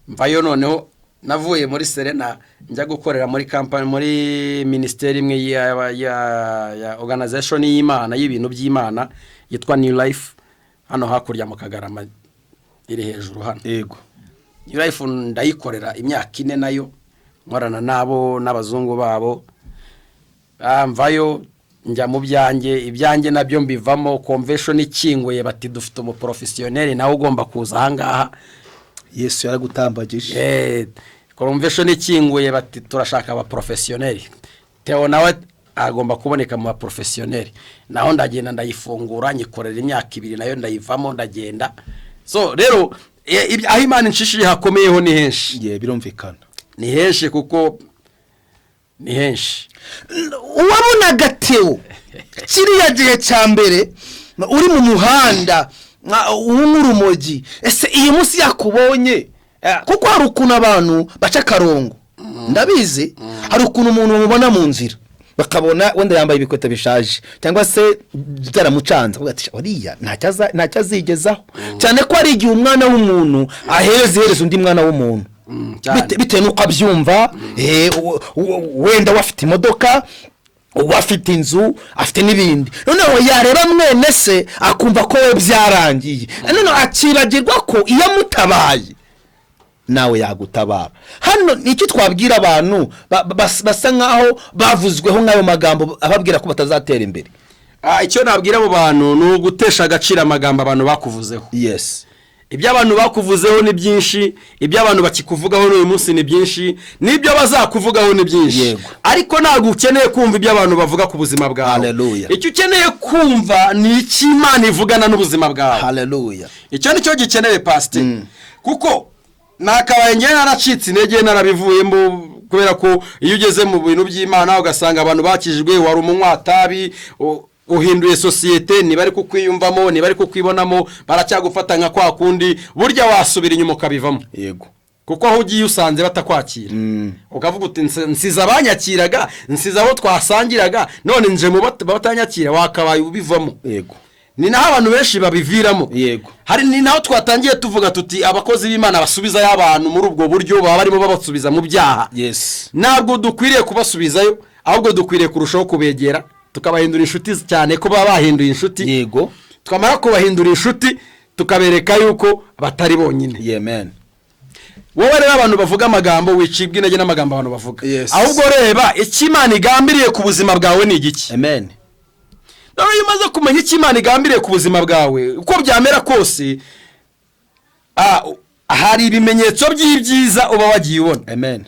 [SPEAKER 3] Mvayo noneho navuye muri Serena njya gukorera muri kampani, muri minisiteri imwe ya organization y'Imana, y'ibintu by'Imana, yitwa New Life, hano hakurya mu Kagarama, iri hejuru hano. New Life ndayikorera imyaka 4, nayo nkorana nabo n'abazungu babo. Mvayo njya mu byanjye, ibyanjye nabyo mbivamo convention ikinguye, bati dufite umuprofessional nawe ugomba kuza ahangaha.
[SPEAKER 2] Yesu yaragutambagije.
[SPEAKER 3] Convention ikinguye, bati turashaka abaprofessional, Theo nawe agomba kuboneka mu baprofessional. Naho ndagenda ndayifungura, nyikorera imyaka 2, nayo ndayivamo ndagenda. So rero aho Imana inshishije hakomeyeho ni henshi.
[SPEAKER 2] Ye, birumvikana.
[SPEAKER 3] Ni henshi, kuko ni henshi.
[SPEAKER 2] Uwabonaga Theo kiriya gihe cya mbere uri mu muhanda unywa urumogi, ese iyi munsi yakubonye, kuko hari ukuntu abantu baca akarongo, ndabizi, hari ukuntu umuntu bamubona mu nzira bakabona wenda yambaye ibikweto bishaje cyangwa se byaramucanze, akavuga ati uriya ntacyo azigezaho, cyane ko hari igihe umwana w'umuntu ahereza iherezo undi mwana w'umuntu
[SPEAKER 3] Cyane.
[SPEAKER 2] Bitewe n'uko abyumva, wenda we afite imodoka, ubu afite inzu, afite n'ibindi, noneho yareba mwene se akumva ko we byarangiye, noneho akibagirwa ko iyo amutabaye nawe yagutabara. Hano ni icyo twabwira abantu basa nkaho bavuzweho nk'ayo magambo ababwira ko batazatera imbere?
[SPEAKER 3] Icyo nabwira abo bantu ni ugutesha agaciro amagambo abantu bakuvuzeho. Ibyo abantu bakuvuzeho ni byinshi, ibyo abantu bakikuvugaho n'uyu munsi ni byinshi, n'ibyo bazakuvugaho ni byinshi. Ariko ntabwo ukeneye kumva ibyo abantu bavuga ku buzima bwawe.
[SPEAKER 2] Hallelujah.
[SPEAKER 3] Icyo ukeneye kumva ni icyo Imana ivugana n'ubuzima bwawe.
[SPEAKER 2] Haleluya.
[SPEAKER 3] Icyo ni cyo gikenewe, pasiteri, kuko nakabaye ngewe naracitse intege, narabivuyemo, kubera ko iyo ugeze mu bintu by'Imana ugasanga abantu bakijijwe, wari umunywatabi, uhinduye sosiyete, ntibari kukwiyumvamo, ntibari kukwibonamo, baracyagufata nka kwa kundi, burya wasubira inyuma ukabivamo. Kuko aho ugiye usanze batakwakira, ukavuga uti nsize abanyakiraga, nsize abo twasangiraga, none nje mu batanyakira, wakabaye ubivamo. Ni naho abantu benshi babiviramo. Hari ni naho twatangiye tuvuga tuti abakozi b'Imana basubizayo abantu muri ubwo buryo baba barimo babasubiza mu byaha. Ntabwo dukwiriye kubasubizayo, ahubwo dukwiriye kurushaho kubegera, tukabahindura inshuti, cyane ko baba bahinduye inshuti. Twamara kubahindura inshuti, tukabereka yuko batari bonyine.
[SPEAKER 2] Amen.
[SPEAKER 3] Wowe rero, abantu bavuga amagambo, wicibwa intege n'amagambo abantu bavuga. Ahubwo reba icyo Imana igambiriye ku buzima bwawe ni igiki.
[SPEAKER 2] Amen.
[SPEAKER 3] Noneho iyo umaze kumenya icyo Imana igambiriye ku buzima bwawe, uko byamera kose, hari ibimenyetso by'ibyiza uba wagiye ubona.
[SPEAKER 2] Amen.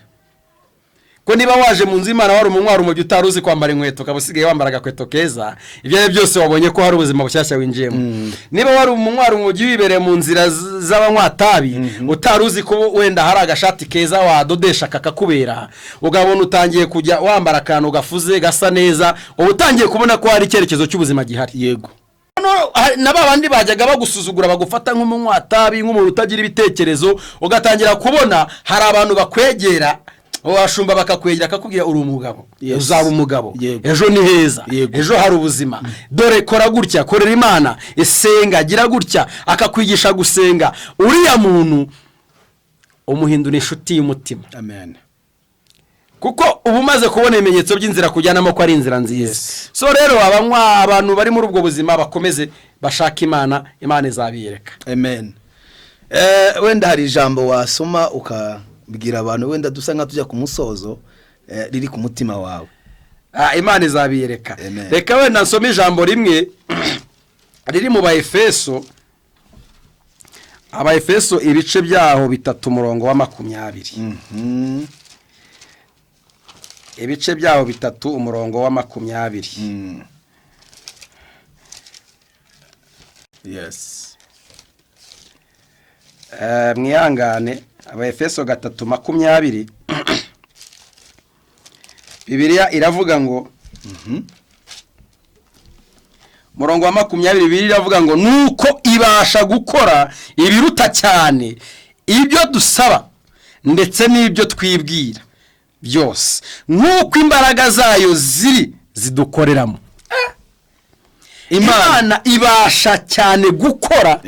[SPEAKER 3] Ko niba waje mu nzu y'Imana wari umunywa urumogi, utari uzi kwambara inkweto, ukaba usigaye wambara agakweto keza, ibyo ari byo byose wabonye ko hari ubuzima bushyashya winjiyemo. Niba wari umunywa urumogi wibereye mu nzira z'abanywatabi, utari uzi ko wenda hari agashati keza wadodesha kakakubera, ukabona utangiye kujya wambara akantu gafuze gasa neza, uba utangiye kubona ko hari icyerekezo cy'ubuzima gihari. No, na ba bandi bajyaga bagusuzugura, bagufata nk'umunywatabi, nk'umuntu utagira ibitekerezo, ugatangira kubona hari abantu bakwegera, abashumba bakakwegera, akakubwira uri umugabo, uzaba umugabo, ejo ni heza, ejo hari ubuzima, dore kora gutya, korera Imana, isenga, gira gutya, akakwigisha gusenga. Uriya muntu umuhindura inshuti y'umutima.
[SPEAKER 2] Amen.
[SPEAKER 3] Kuko uba umaze kubona ibimenyetso by'inzira kujyanamo ko ari inzira nziza. So rero abanywa, abantu bari muri ubwo buzima, bakomeze bashake Imana, Imana izabiyereka.
[SPEAKER 2] Amen. Wenda hari ijambo wasoma ukabwira abantu, wenda dusa nka tujya ku musozo, riri ku mutima wawe.
[SPEAKER 3] Imana izabiyereka.
[SPEAKER 2] Amen.
[SPEAKER 3] Reka wenda nsome ijambo rimwe riri mu Baefeso, Abaefeso ibice byaho 3, umurongo wa 20. Ibice byaho 3 umurongo wa 20.
[SPEAKER 2] Yes.
[SPEAKER 3] Mwihangane, Abaefeso 3:20, Bibiliya iravuga ngo, murongo wa 20, Bibiliya iravuga ngo: "Nuko ibasha gukora ibiruta cyane ibyo dusaba ndetse n'ibyo twibwira byose, nk'uko imbaraga zayo ziri zidukoreramo." Imana ibasha cyane gukora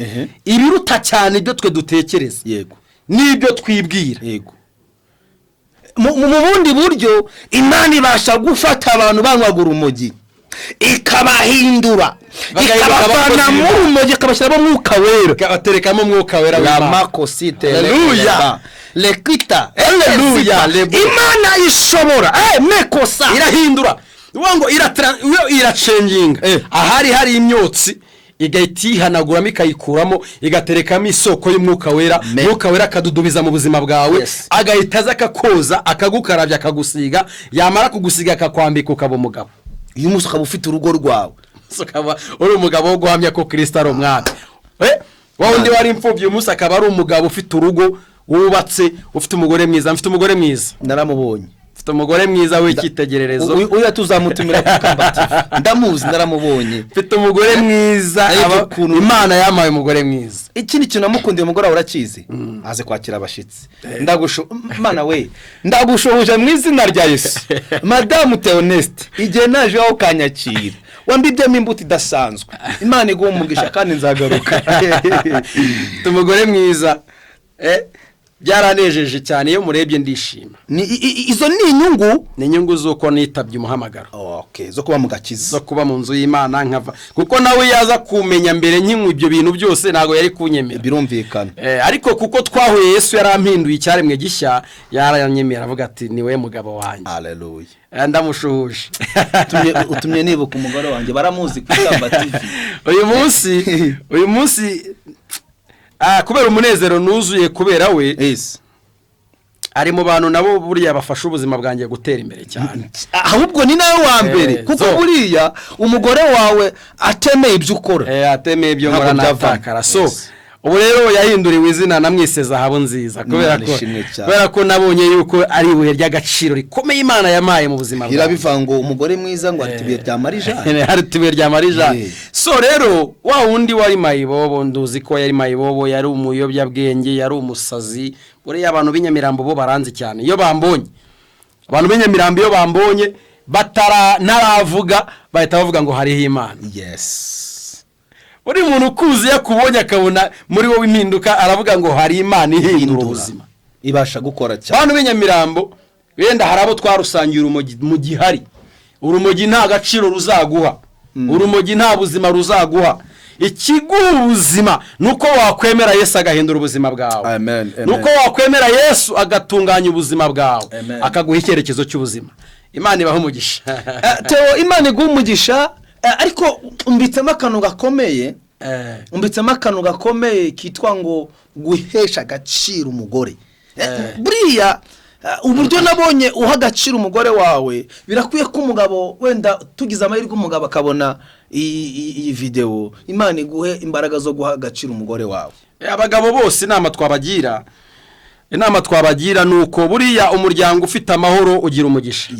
[SPEAKER 3] ibiruta cyane ibyo twe dutekereza n'ibyo twibwira.
[SPEAKER 2] Yego, mu bundi buryo, Imana ibasha gufata abantu banywaga urumogi ikabahindura,
[SPEAKER 3] Bagahinduka
[SPEAKER 2] ikabavana
[SPEAKER 3] abakozi
[SPEAKER 2] mu
[SPEAKER 3] b'Imana.
[SPEAKER 2] rumogi, ikabashyiramo Umwuka Wera.
[SPEAKER 3] Ikabaterekamo Umwuka Wera w'Imana.
[SPEAKER 2] Ramakosite.
[SPEAKER 3] Haleluya.
[SPEAKER 2] Lekita.
[SPEAKER 3] Haleluya.
[SPEAKER 2] Imana ishobora mekosa.
[SPEAKER 3] Irahindura. Uvuga ngo iyo iracenginga ahari hari imyotsi, igahita iyihanaguramo, ikayikuramo, igaterekamo isoko y'Umwuka Wera. Umwuka Wera akadudubiza mu buzima bwawe, agahita aza akakoza, akagukarabya, akagusiga, yamara kugusiga akakwambika, ukaba umugabo.
[SPEAKER 2] Uyu munsi ukaba ufite urugo rwawe.
[SPEAKER 3] Ukaba uri umugabo wo guhamya ko Kirisito ari umwami. Wa wundi wari imfubyi, uyu munsi akaba ari umugabo ufite urugo, wubatse, ufite umugore mwiza. Mfite umugore mwiza.
[SPEAKER 2] Naramubonye.
[SPEAKER 3] Mfite umugore mwiza w'icyitegererezo.
[SPEAKER 2] Uyu tuzamutumira ku Kamba TV. Ndamuzi, naramubonye.
[SPEAKER 3] Mfite umugore mwiza.
[SPEAKER 2] Ariko
[SPEAKER 3] Imana yampaye umugore mwiza.
[SPEAKER 2] Ikindi kintu namukundiye, umugore wawe urakizi, aze kwakira abashyitsi. Ndagushu Mana we, ndagushuhuje mu izina rya Yesu. Madamu Theoneste, igihe naje iwawe ukanyakira, wambibyemo imbuto idasanzwe. Imana iguha umugisha kandi nzagaruka.
[SPEAKER 3] Mfite umugore mwiza. Byaranejeje cyane, iyo murebye ndishima.
[SPEAKER 2] Izo ni inyungu.
[SPEAKER 3] Ni inyungu z'uko nitabye umuhamagaro.
[SPEAKER 2] Okay, zo kuba mu gakiza.
[SPEAKER 3] Zo kuba mu nzu y'Imana nkava, kuko nawe yaza kumenya mbere nkinywa ibyo bintu byose, ntabwo yari kunyemera.
[SPEAKER 2] Birumvikana.
[SPEAKER 3] Ariko kuko twahuye Yesu yarampinduye icyaremwe gishya, yaranyemera, avuga ati: "Ni we mugabo wanjye."
[SPEAKER 2] Haleluya.
[SPEAKER 3] Ndamushuhuje.
[SPEAKER 2] Utumye nibuka umugore wanjye, baramuzi ku Ikamba TV.
[SPEAKER 3] Uyu munsi kubera umunezero nuzuye kubera we, ari mu bantu nabo buriya bafasha ubuzima bwanjye gutera imbere cyane.
[SPEAKER 2] Ahubwo ni nawe wa mbere, kuko
[SPEAKER 3] so.
[SPEAKER 2] buriya umugore wawe atemeye ibyo ukora,
[SPEAKER 3] Atemeye ibyo
[SPEAKER 2] ntabwo
[SPEAKER 3] nkora,
[SPEAKER 2] byavamo.
[SPEAKER 3] natakara. So ubu rero yahinduriwe izina, namwise Zahabu Nziza, kubera
[SPEAKER 2] Imana
[SPEAKER 3] ko
[SPEAKER 2] ishimwe cyane.
[SPEAKER 3] kubera ko nabonye yuko ari ibuye ry'agaciro rikomeye Imana yampaye mu buzima bwanjye.
[SPEAKER 2] Irabivuga ngo umugore mwiza ngo ati ibuye rya Marijani.
[SPEAKER 3] Hari ibuye rya Marijani. So rero wa wundi wari mayibobo, nduzi ko yari mayibobo, yari umuyobyabwenge, yari umusazi. Buriya abantu b'inyamirambo bo baranzi cyane. Iyo bambonye, abantu b'inyamirambo iyo bambonye batara ntaravuga, bahita bavuga ngo hariho Imana. Buri muntu ukuzi, iyo akubonye akabona muri wowe impinduka, aravuga ngo hari Imana ihindura
[SPEAKER 2] Ihindura.
[SPEAKER 3] ubuzima.
[SPEAKER 2] Ibasha gukora cyane.
[SPEAKER 3] Bantu b'inyamirambo, wenda hari abo twarusangiye urumogi mu gihari. Urumogi nta gaciro ruzaguha, urumogi nta buzima ruzaguha. Ikiguha ubuzima ni uko wakwemera Yesu agahindura ubuzima bwawe.
[SPEAKER 2] Amen, amen.
[SPEAKER 3] Ni uko wakwemera Yesu agatunganya ubuzima bwawe,
[SPEAKER 2] Amen.
[SPEAKER 3] akaguha icyerekezo cy'ubuzima. Imana ibahe umugisha.
[SPEAKER 2] Theo, Imana iguha umugisha. Ariko umbitsemo akantu gakomeye. Umbitsemo akantu gakomeye kitwa ngo guhesha agaciro umugore. Buriya uburyo nabonye uha agaciro umugore wawe, birakwiye ko umugabo, wenda tugize amahirwe umugabo akabona iyi videwo, Imana iguhe imbaraga zo guha agaciro umugore wawe.
[SPEAKER 3] Abagabo bose, inama twabagira ni uko buriya umuryango ufite amahoro ugira umugisha.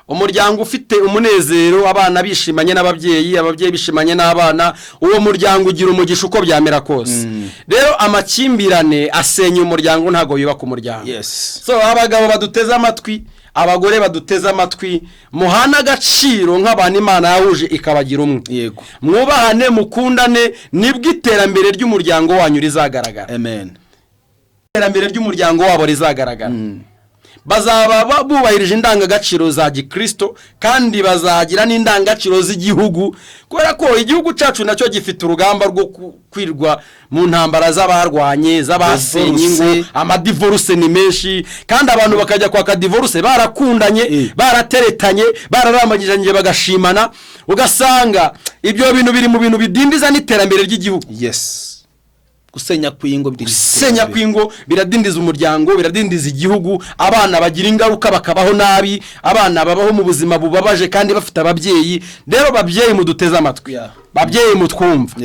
[SPEAKER 3] Umuryango ufite umunezero, abana bishimanye n'ababyeyi, ababyeyi bishimanye n'abana, uwo muryango ugira umugisha uko byamera kose. Rero amakimbirane asenya umuryango, ntabwo yubaka umuryango. So abagabo baduteze amatwi, abagore baduteze amatwi, muhane agaciro nk'abantu Imana yahuje ikabagira umwe. Mwubahane, mukundane, nibwo iterambere ry'umuryango wanyu rizagaragara.
[SPEAKER 2] Amen.
[SPEAKER 3] Iterambere ry'umuryango wabo rizagaragara, bazaba bubahirije indangagaciro za gikristo, kandi bazagira n'indangagaciro z'igihugu, kubera ko igihugu cyacu nacyo gifite urugamba rwo kwirwa mu ntambara z'abarwanye, z'abasenye ingo.
[SPEAKER 2] Divorce.
[SPEAKER 3] Amadivorce ni menshi, kandi abantu bakajya kwaka divorce barakundanye, barateretanye, bararambagijanye, bagashimana. Ugasanga ibyo bintu biri mu bintu bidindiza n'iterambere ry'igihugu.
[SPEAKER 2] Yes. Gusenya kw'ingo bidindiza
[SPEAKER 3] Gusenya
[SPEAKER 2] iterambere.
[SPEAKER 3] kw'ingo biradindiza umuryango, biradindiza igihugu. Abana bagira ingaruka, bakabaho nabi, abana babaho mu buzima bubabaje kandi bafite ababyeyi. Rero babyeyi muduteze amatwi, babyeyi mutwumva,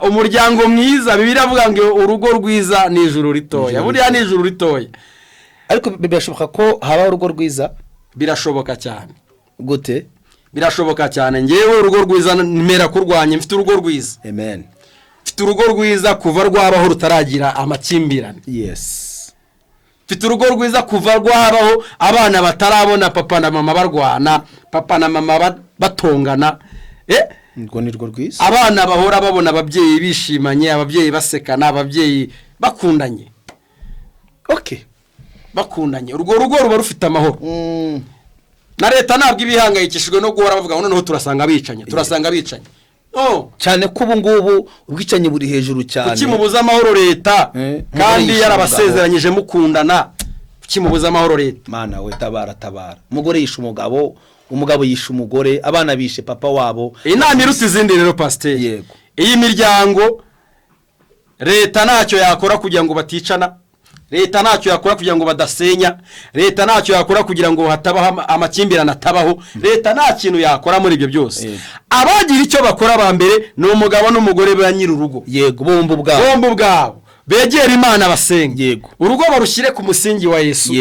[SPEAKER 3] umuryango mwiza, Bibiliya iravuga ngo urugo rwiza ni ijuru ritoya. Buriya ni ijuru ritoya.
[SPEAKER 2] Ariko birashoboka ko habaho urugo rwiza?
[SPEAKER 3] Birashoboka cyane.
[SPEAKER 2] Gute?
[SPEAKER 3] Birashoboka cyane. Ngewe urugo rwiza nimera kurwanya, mfite urugo rwiza.
[SPEAKER 2] Amen.
[SPEAKER 3] Mfite urugo rwiza kuva rwabaho rutaragira amakimbirane. Mfite urugo rwiza kuva rwabaho abana batarabona papa na mama barwana, papa na mama batongana.
[SPEAKER 2] Urwo ni rwo rwiza.
[SPEAKER 3] Abana bahora babona ababyeyi bishimanye, ababyeyi basekana, ababyeyi bakundanye. Bakundanye, urwo rugo ruba rufite amahoro. Na leta ntabwo iba ihangayikishijwe no guhora bavuga ngo noneho turasanga bicanye, turasanga bicanye, no.
[SPEAKER 2] Cyane ko ubu ngubu ubwicanyi buri hejuru cyane.
[SPEAKER 3] Kuki mubuza amahoro leta kandi
[SPEAKER 2] Umugore yishe.
[SPEAKER 3] yarabasezeranyije mukundana? Kuki mubuza amahoro leta?
[SPEAKER 2] Mana we, tabara, tabara! Umugore yishe umugabo, umugabo yishe umugore, abana bishe papa wabo.
[SPEAKER 3] Inama iruta izindi rero, pasiteri,
[SPEAKER 2] Yego.
[SPEAKER 3] iyi miryango leta ntacyo yakora kugira ngo baticana, leta ntacyo yakora kugira ngo badasenya, leta ntacyo yakora kugira ngo hatabaho amakimbirane atabaho, leta nta kintu yakora muri ibyo byose. Abagira icyo bakora ba mbere ni umugabo n'umugore ba nyir'urugo.
[SPEAKER 2] Yego, bombi ubwabo.
[SPEAKER 3] Bombi ubwabo begera Imana, basenge. Urugo barushyire ku musingi wa Yesu.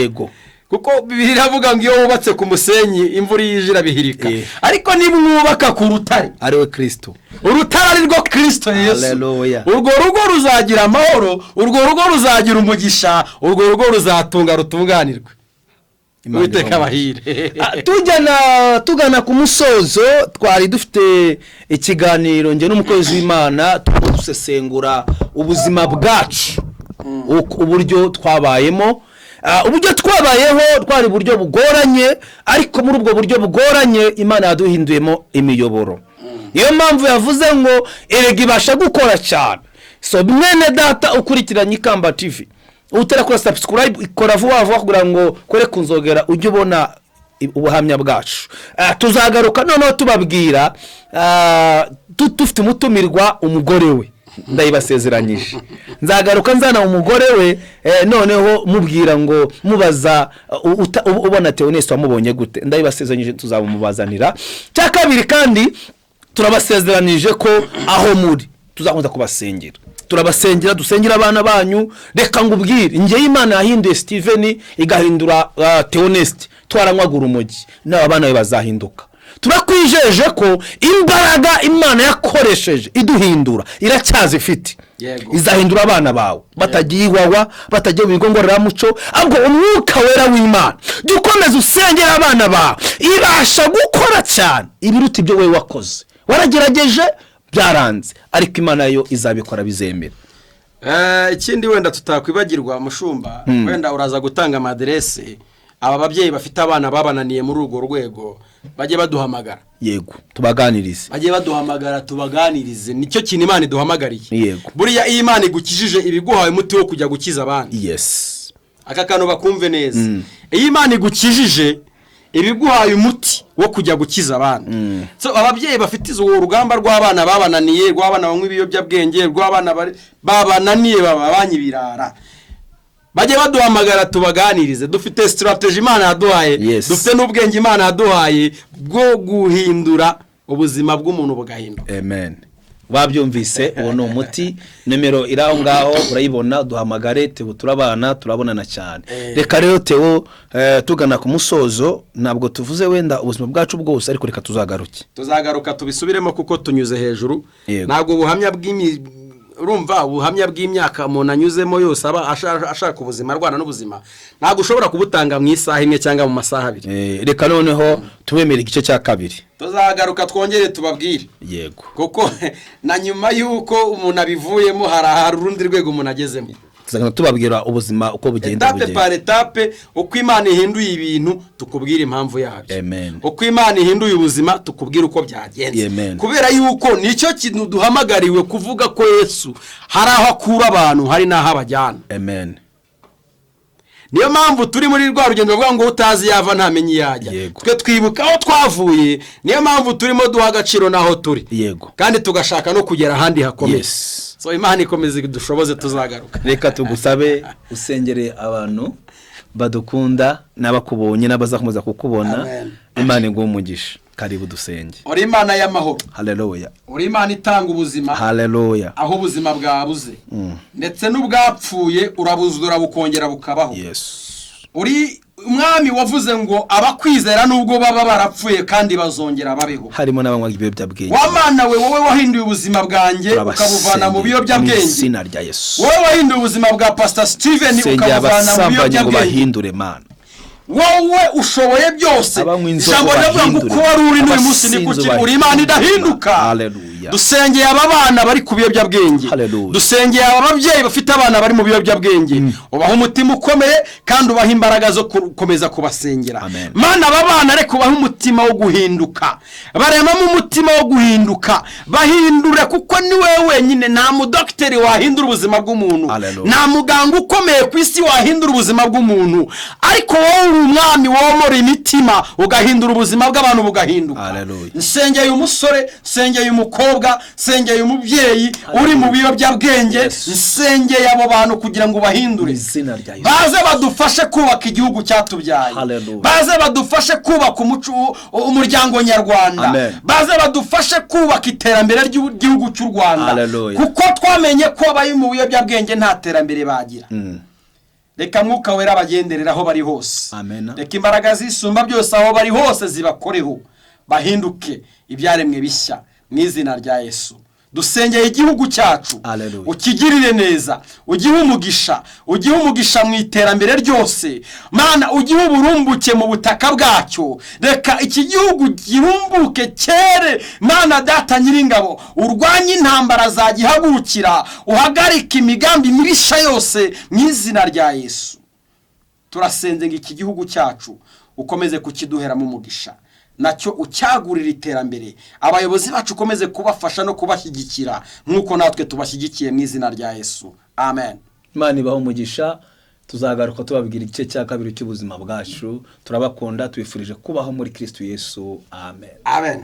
[SPEAKER 3] Kuko Bibiliya iravuga ngo iyo wubatse ku musenyi, imvura iyo ije irabihirika. Ariko niba mwubaka ku rutare,
[SPEAKER 2] ariwe Kirisito,
[SPEAKER 3] urutare ari rwo Kirisito Yesu,
[SPEAKER 2] Haleluya.
[SPEAKER 3] urwo rugo ruzagira amahoro, urwo rugo ruzagira umugisha, urwo rugo ruzatunga rutunganirwe.
[SPEAKER 2] Imana
[SPEAKER 3] Uwiteka
[SPEAKER 2] ibahe.
[SPEAKER 3] abahire.
[SPEAKER 2] Tugana ku musozo, twari dufite ikiganiro njye n'umukozi w'Imana, turimo dusesengura ubuzima bwacu, uburyo twabayemo. Uburyo twabayeho twari uburyo bugoranye, ariko muri ubwo buryo bugoranye Imana yaduhinduyemo imiyoboro. Niyo mpamvu yavuze ngo erega ibasha gukora cyane. So mwene data ukurikiranye Ikamba TV, utarakora subscribe, ikora vuba vuba kugira ngo kore ku nzogera ujye ubona ubuhamya bwacu. Tuzagaruka noneho tubabwira, dufite umutumirwa, umugore we. Ndayibasezeranyije, nzagaruka nzana umugore we, noneho mubwira ngo mubaza ubona Theoneste wamubonye gute. Ndabibasezeranyije, tuzabumubazanira. Cya kabiri kandi, turabasezeranije ko aho muri tuzakomeza kubasengera. Turabasengera, dusengera abana banyu. Reka ngubwire, ngewe Imana yahinduye Steven, igahindura Theoneste, twaranywaga urumogi, n'aba bana be bazahinduka. Turakwijeje ko imbaraga Imana yakoresheje iduhindura iracyazifite. Izahindura abana bawe batagiye Iwawa, batagiye mu bigo ngororamuco, ahubwo Umwuka Wera w'Imana, jya ukomeza usengera abana bawe. Ibasha gukora cyane ibiruta ibyo wowe wakoze. Waragerageje byaranze, ariko Imana yo izabikora bizemera.
[SPEAKER 3] Ikindi wenda tutakwibagirwa, mushumba, wenda uraza gutanga amaderese, aba babyeyi bafite abana babananiye muri urwo rwego bajye baduhamagara.
[SPEAKER 2] Yego, tubaganirize.
[SPEAKER 3] Bajye baduhamagara tubaganirize. Nicyo kintu Imana iduhamagariye. Buriya iyo Imana igukijije, iba iguhaye umuti wo kujya gukiza abandi. Aka kantu bakumve neza: iyo Imana igukijije, iba iguhaye umuti wo kujya gukiza abandi. So ababyeyi bafite izo urugamba rw'abana babananiye, rw'abana banywa ibiyobyabwenge, rw'abana babananiye bababanye ibirara, bajye baduhamagara tubaganirize. Dufite strategy Imana yaduhaye, dufite n'ubwenge Imana yaduhaye bwo guhindura ubuzima bw'umuntu bugahinduka.
[SPEAKER 2] Amen. Wabyumvise, uwo ni umuti. Nimero iri aho ngaho urayibona, duhamagare. Teo turabana, turabonana cyane. Reka rero Teo, tugana ku musozo, ntabwo tuvuze wenda ubuzima bwacu bwose, ariko reka tuzagaruke.
[SPEAKER 3] Tuzagaruka tubisubiremo kuko tunyuze hejuru. Ntabwo ubuhamya bw'imi urumva ubuhamya bw'imyaka umuntu anyuzemo yose aba ashaka ubuzima, arwana n'ubuzima, ntabwo ushobora kubutanga mu isaha imwe cyangwa mu masaha 2.
[SPEAKER 2] Reka noneho tubemere igice cya kabiri.
[SPEAKER 3] Tuzagaruka twongere tubabwire. Kuko na nyuma y'uko umuntu abivuyemo hari urundi rwego umuntu agezemo.
[SPEAKER 2] Tuzagenda tubabwira ubuzima uko bugenda
[SPEAKER 3] Étape
[SPEAKER 2] bugenda.
[SPEAKER 3] par étape, uko Imana ihinduye ibintu tukubwira impamvu yabyo.
[SPEAKER 2] Amen.
[SPEAKER 3] Uko Imana ihinduye ubuzima tukubwira uko byagenze.
[SPEAKER 2] Amen.
[SPEAKER 3] Kubera yuko nicyo kintu duhamagariwe kuvuga, ko Yesu hari aho akura abantu, hari n'aho abajyana.
[SPEAKER 2] Amen.
[SPEAKER 3] Niyo mpamvu turi muri rwa rugendo ruvuga ngo utazi yava ntamenye iyo ajya. Twe twibuka aho twavuye, niyo mpamvu turimo duha agaciro n'aho turi, kandi tugashaka no kugera ahandi hakomeye. So Imana ikomeze dushoboze, tuzagaruka.
[SPEAKER 2] Reka tugusabe usengere abantu badukunda n'abakubonye n'abazakomeza kukubona.
[SPEAKER 3] Amen.
[SPEAKER 2] Imana iguhe umugisha. Karibu dusenge.
[SPEAKER 3] Uri Imana y'amahoro.
[SPEAKER 2] Haleluya.
[SPEAKER 3] Uri Imana itanga ubuzima
[SPEAKER 2] Haleluya.
[SPEAKER 3] aho ubuzima bwabuze, ndetse n'ubwapfuye urabuzura bukongera bukabaho. Uri umwami wavuze ngo abakwizera nubwo baba barapfuye kandi bazongera babeho.
[SPEAKER 2] Harimo n'abanywa ibiyobyabwenge.
[SPEAKER 3] Wa Mana we, wowe wahinduye ubuzima bwanjye ukabuvana mu
[SPEAKER 2] Mu
[SPEAKER 3] biyobyabwenge,
[SPEAKER 2] izina rya Yesu.
[SPEAKER 3] wowe wahinduye ubuzima bwa Pastor Steven
[SPEAKER 2] Sengera
[SPEAKER 3] ukabuvana mu
[SPEAKER 2] abasambanyi ngo
[SPEAKER 3] biyobyabwenge,
[SPEAKER 2] bahindure, Mana.
[SPEAKER 3] Wowe ushoboye byose.
[SPEAKER 2] Abanywa inzoga
[SPEAKER 3] Ijambo riravuga ngo
[SPEAKER 2] bahindure.
[SPEAKER 3] uko wari uri n'uyu munsi niko
[SPEAKER 2] Abasinzi
[SPEAKER 3] ukiri, uri Imana
[SPEAKER 2] bahindure.
[SPEAKER 3] idahinduka.
[SPEAKER 2] Haleluya.
[SPEAKER 3] Dusengeye aba bana bari ku biyobyabwenge.
[SPEAKER 2] Haleluya.
[SPEAKER 3] Dusengeye aba babyeyi bafite abana bari mu biyobyabwenge, ubaha umutima ukomeye kandi ubaha imbaraga zo gukomeza kubasengera.
[SPEAKER 2] Amen.
[SPEAKER 3] Mana, aba bana reka ubahe umutima wo guhinduka, baremamo umutima wo guhinduka, bahindure, kuko ni wowe wenyine. Nta mudogiteri wahindura ubuzima bw'umuntu,
[SPEAKER 2] Haleluya.
[SPEAKER 3] nta muganga ukomeye ku isi wahindura ubuzima bw'umuntu, ariko wowe uri umwami womora imitima, ugahindura ubuzima bw'abantu bugahinduka.
[SPEAKER 2] Haleluya.
[SPEAKER 3] Nsengeye umusore, nsengeye umukobwa, nsengeye umubyeyi uri mu biyobyabwenge. Nsengeye abo bantu kugira ngo ubahindure,
[SPEAKER 2] Mu izina rya Yesu.
[SPEAKER 3] baze badufashe kubaka igihugu cyatubyaye,
[SPEAKER 2] Haleluya.
[SPEAKER 3] baze badufashe kubaka umuco, umuryango nyarwanda,
[SPEAKER 2] Amen.
[SPEAKER 3] baze badufashe kubaka iterambere ry'igihugu cy'u Rwanda,
[SPEAKER 2] Haleluya.
[SPEAKER 3] kuko twamenye ko abari mu biyobyabwenge nta terambere bagira. Reka Mwuka Wera abagenderera aho bari hose.
[SPEAKER 2] Amen.
[SPEAKER 3] Reka imbaraga zisumba byose aho bari hose zibakoreho, bahinduke ibyaremwe bishya mu izina rya Yesu. Dusengeye igihugu cyacu,
[SPEAKER 2] Haleluya.
[SPEAKER 3] ukigirire neza, ugihe umugisha, ugihe umugisha mu iterambere ryose. Mana, ugihe uburumbuke mu butaka bwacyo. Reka iki gihugu girumbuke cyere. Mana Data Nyiringabo, urwanye intambara zagihagurukira, uhagarike imigambi mibisha yose mu izina rya Yesu. Turasenze ngo iki gihugu cyacu ukomeze kukiduheramo umugisha, nacyo ucyagurira iterambere. Abayobozi bacu ukomeze kubafasha no kubashyigikira nk'uko natwe tubashyigikiye, mu izina rya Yesu, amen.
[SPEAKER 2] Imana ibaha umugisha. Tuzagaruka tubabwira igice cya kabiri cy'ubuzima bwacu. Turabakunda, tubifurije kubaho muri Kristo Yesu. Amen.
[SPEAKER 3] Amen.